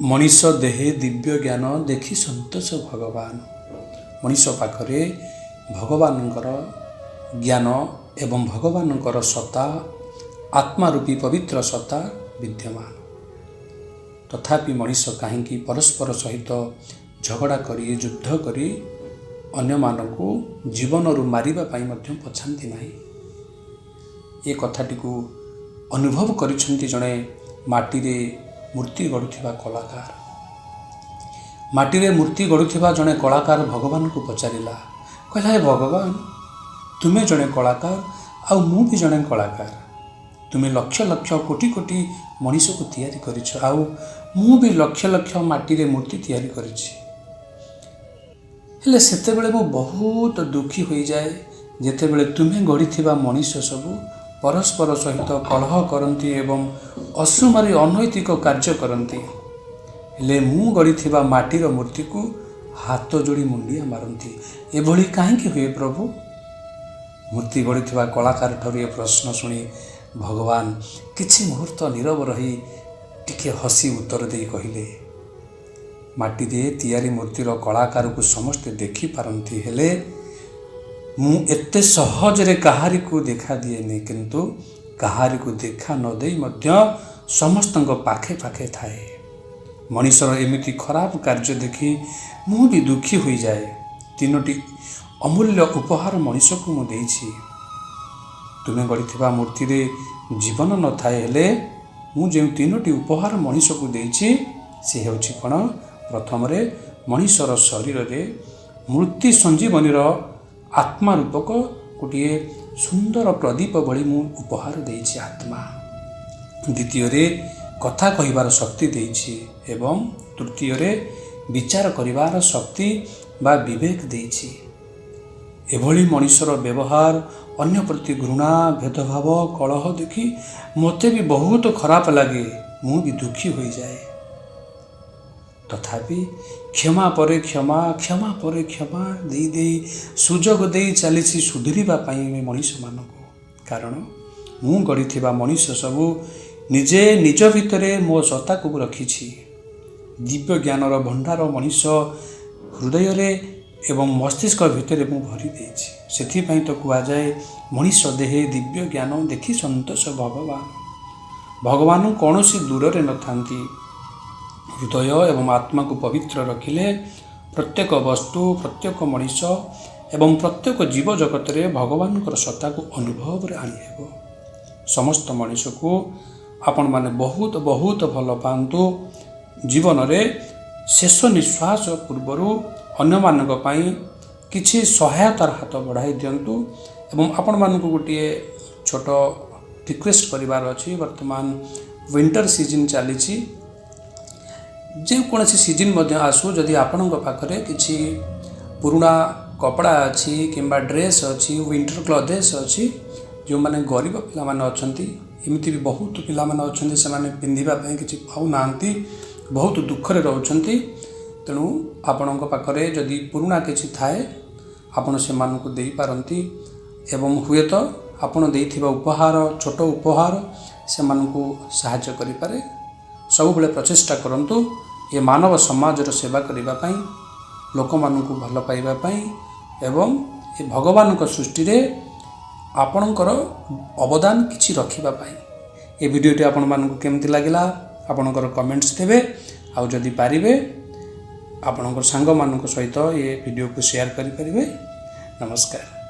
ମଣିଷ ଦେହେ ଦିବ୍ୟ ଜ୍ଞାନ ଦେଖି ସନ୍ତୋଷ ଭଗବାନ। ମଣିଷ ପାଖରେ ଭଗବାନଙ୍କର ଜ୍ଞାନ ଏବଂ ଭଗବାନଙ୍କର ସତ୍ତା, ଆତ୍ମା ରୂପୀ ପବିତ୍ର ସତ୍ତା ବିଦ୍ୟମାନ। ତଥାପି ମଣିଷ କାହିଁକି ପରସ୍ପର ସହିତ ଝଗଡ଼ା କରି, ଯୁଦ୍ଧ କରି, ଅନ୍ୟମାନଙ୍କୁ ଜୀବନରୁ ମାରିବା ପାଇଁ ମଧ୍ୟ ପଛାନ୍ତି ନାହିଁ? ଏ କଥାଟିକୁ ଅନୁଭବ କରିଛନ୍ତି ଜଣେ ମାଟିରେ ମୂର୍ତ୍ତି ଗଢ଼ୁଥିବା କଳାକାର। ମାଟିରେ ମୂର୍ତ୍ତି ଗଢ଼ୁଥିବା ଜଣେ କଳାକାର ଭଗବାନଙ୍କୁ ପଚାରିଲା, କହିଲା, "ହେ ଭଗବାନ, ତୁମେ ଜଣେ କଳାକାର ଆଉ ମୁଁ ବି ଜଣେ କଳାକାର। ତୁମେ ଲକ୍ଷ ଲକ୍ଷ, କୋଟି କୋଟି ମଣିଷକୁ ତିଆରି କରିଛ ଆଉ ମୁଁ ବି ଲକ୍ଷ ଲକ୍ଷ ମାଟିରେ ମୂର୍ତ୍ତି ତିଆରି କରିଛି। ହେଲେ ସେତେବେଳେ ମୁଁ ବହୁତ ଦୁଃଖୀ ହୋଇଯାଏ, ଯେତେବେଳେ ତୁମେ ଗଢ଼ିଥିବା ମଣିଷ ସବୁ ପରସ୍ପର ସହିତ କଳହ କରନ୍ତି ଏବଂ ଅସୁମାରୀ ଅନୈତିକ କାର୍ଯ୍ୟ କରନ୍ତି, ହେଲେ ମୁଁ ଗଢ଼ିଥିବା ମାଟିର ମୂର୍ତ୍ତିକୁ ହାତ ଯୋଡ଼ି ମୁଣ୍ଡିଆ ମାରନ୍ତି। ଏଭଳି କାହିଁକି ହୁଏ ପ୍ରଭୁ?" ମୂର୍ତ୍ତି ଗଢ଼ିଥିବା କଳାକାର ଠାରୁ ଏ ପ୍ରଶ୍ନ ଶୁଣି ଭଗବାନ କିଛି ମୁହୂର୍ତ୍ତ ନୀରବ ରହି ଟିକିଏ ହସି ଉତ୍ତର ଦେଇ କହିଲେ, "ମାଟିରେ ତିଆରି ମୂର୍ତ୍ତିର କଳାକାରକୁ ସମସ୍ତେ ଦେଖିପାରନ୍ତି, ହେଲେ ମୁଁ ଏତେ ସହଜରେ କାହାରିକୁ ଦେଖା ଦିଏନି। କିନ୍ତୁ କାହାରିକୁ ଦେଖା ନ ଦେଇ ମଧ୍ୟ ସମସ୍ତଙ୍କ ପାଖେ ପାଖେ ଥାଏ। ମଣିଷର ଏମିତି ଖରାପ କାର୍ଯ୍ୟ ଦେଖି ମୁଁ ବି ଦୁଃଖୀ ହୋଇଯାଏ। ତିନୋଟି ଅମୂଲ୍ୟ ଉପହାର ମଣିଷକୁ ମୁଁ ଦେଇଛି। ତୁମେ ଗଢ଼ିଥିବା ମୂର୍ତ୍ତିରେ ଜୀବନ ନଥାଏ, ହେଲେ ମୁଁ ଯେଉଁ ତିନୋଟି ଉପହାର ମଣିଷକୁ ଦେଇଛି, ସେ ହେଉଛି କ'ଣ? ପ୍ରଥମରେ ମଣିଷର ଶରୀରରେ ମୂର୍ତ୍ତି ସଞ୍ଜୀବନୀର ଆତ୍ମା ରୂପକ ଗୋଟିଏ ସୁନ୍ଦର ପ୍ରଦୀପ ଭଳି ମୁଁ ଉପହାର ଦେଇଛି ଆତ୍ମା। ଦ୍ୱିତୀୟରେ କଥା କହିବାର ଶକ୍ତି ଦେଇଛି ଏବଂ ତୃତୀୟରେ ବିଚାର କରିବାର ଶକ୍ତି ବା ବିବେକ ଦେଇଛି। ଏଭଳି ମଣିଷର ବ୍ୟବହାର, ଅନ୍ୟ ପ୍ରତି ଘୃଣା, ଭେଦଭାବ, କଳହ ଦେଖି ମୋତେ ବି ବହୁତ ଖରାପ ଲାଗେ। ମୁଁ ବି ଦୁଃଖୀ ହୋଇଯାଏ। ତଥାପି କ୍ଷମା ପରେ କ୍ଷମା, କ୍ଷମା ପରେ କ୍ଷମା ଦେଇ ଦେଇ ସୁଯୋଗ ଦେଇ ଚାଲିଛି ସୁଧୁରିବା ପାଇଁ ଏ ମଣିଷମାନଙ୍କୁ। କାରଣ ମୁଁ ଗଢ଼ିଥିବା ମଣିଷ ସବୁ ନିଜେ ନିଜ ଭିତରେ ମୋ ସତ୍ତାକୁ ରଖିଛି। ଦିବ୍ୟ ଜ୍ଞାନର ଭଣ୍ଡାର ମଣିଷ ହୃଦୟରେ ଏବଂ ମସ୍ତିଷ୍କ ଭିତରେ ମୁଁ ଭରି ଦେଇଛି। ସେଥିପାଇଁ ତ କୁହାଯାଏ, ମଣିଷ ଦେହେ ଦିବ୍ୟ ଜ୍ଞାନ ଦେଖି ସନ୍ତୋଷ ଭଗବାନ।" ଭଗବାନ କୌଣସି ଦୂରରେ ନଥାନ୍ତି। ହୃଦୟ ଏବଂ ଆତ୍ମାକୁ ପବିତ୍ର ରଖିଲେ ପ୍ରତ୍ୟେକ ବସ୍ତୁ, ପ୍ରତ୍ୟେକ ମଣିଷ ଏବଂ ପ୍ରତ୍ୟେକ ଜୀବ ଜଗତରେ ଭଗବାନଙ୍କର ସତ୍ତାକୁ ଅନୁଭବରେ ଆଣିହେବ। ସମସ୍ତ ମଣିଷକୁ ଆପଣମାନେ ବହୁତ ବହୁତ ଭଲ ପାଆନ୍ତୁ। ଜୀବନରେ ଶେଷ ନିଶ୍ୱାସ ପୂର୍ବରୁ ଅନ୍ୟମାନଙ୍କ ପାଇଁ କିଛି ସହାୟତାର ହାତ ବଢ଼ାଇ ଦିଅନ୍ତୁ। ଏବଂ ଆପଣମାନଙ୍କୁ ଗୋଟିଏ ଛୋଟ ରିକ୍ୱେଷ୍ଟ କରିବାର ଅଛି। ବର୍ତ୍ତମାନ ୱିଣ୍ଟର ସିଜନ୍ ଚାଲିଛି। ଯେକୌଣସି ସିଜନ୍ ମଧ୍ୟ ଆସୁ, ଯଦି ଆପଣଙ୍କ ପାଖରେ କିଛି ପୁରୁଣା କପଡ଼ା ଅଛି କିମ୍ବା ଡ୍ରେସ୍ ଅଛି, ୱିଣ୍ଟର କ୍ଲଥେସ୍ ଅଛି, ଯେଉଁମାନେ ଗରିବ ପିଲାମାନେ ଅଛନ୍ତି, ଏମିତି ବି ବହୁତ ପିଲାମାନେ ଅଛନ୍ତି, ସେମାନେ ପିନ୍ଧିବା ପାଇଁ କିଛି ପାଉନାହାନ୍ତି, ବହୁତ ଦୁଃଖରେ ରହୁଛନ୍ତି। ତେଣୁ ଆପଣଙ୍କ ପାଖରେ ଯଦି ପୁରୁଣା କିଛି ଥାଏ, ଆପଣ ସେମାନଙ୍କୁ ଦେଇପାରନ୍ତି ଏବଂ ହୁଏତ ଆପଣ ଦେଇଥିବା ଉପହାର, ଛୋଟ ଉପହାର ସେମାନଙ୍କୁ ସାହାଯ୍ୟ କରିପାରେ। ସବୁବେଳେ ପ୍ରଚେଷ୍ଟା କରନ୍ତୁ ଏ ମାନବ ସମାଜର ସେବା କରିବା ପାଇଁ, ଲୋକମାନଙ୍କୁ ଭଲ ପାଇବା ପାଇଁ ଏବଂ ଏ ଭଗବାନଙ୍କ ସୃଷ୍ଟିରେ ଆପଣଙ୍କର ଅବଦାନ କିଛି ରଖିବା ପାଇଁ। ଏ ଭିଡ଼ିଓଟି ଆପଣମାନଙ୍କୁ କେମିତି ଲାଗିଲା, ଆପଣଙ୍କର କମେଣ୍ଟସ୍ ଦେବେ। ଆଉ ଯଦି ପାରିବେ, ଆପଣଙ୍କର ସାଙ୍ଗମାନଙ୍କ ସହିତ ଏ ଭିଡ଼ିଓକୁ ସେୟାର କରିପାରିବେ। ନମସ୍କାର।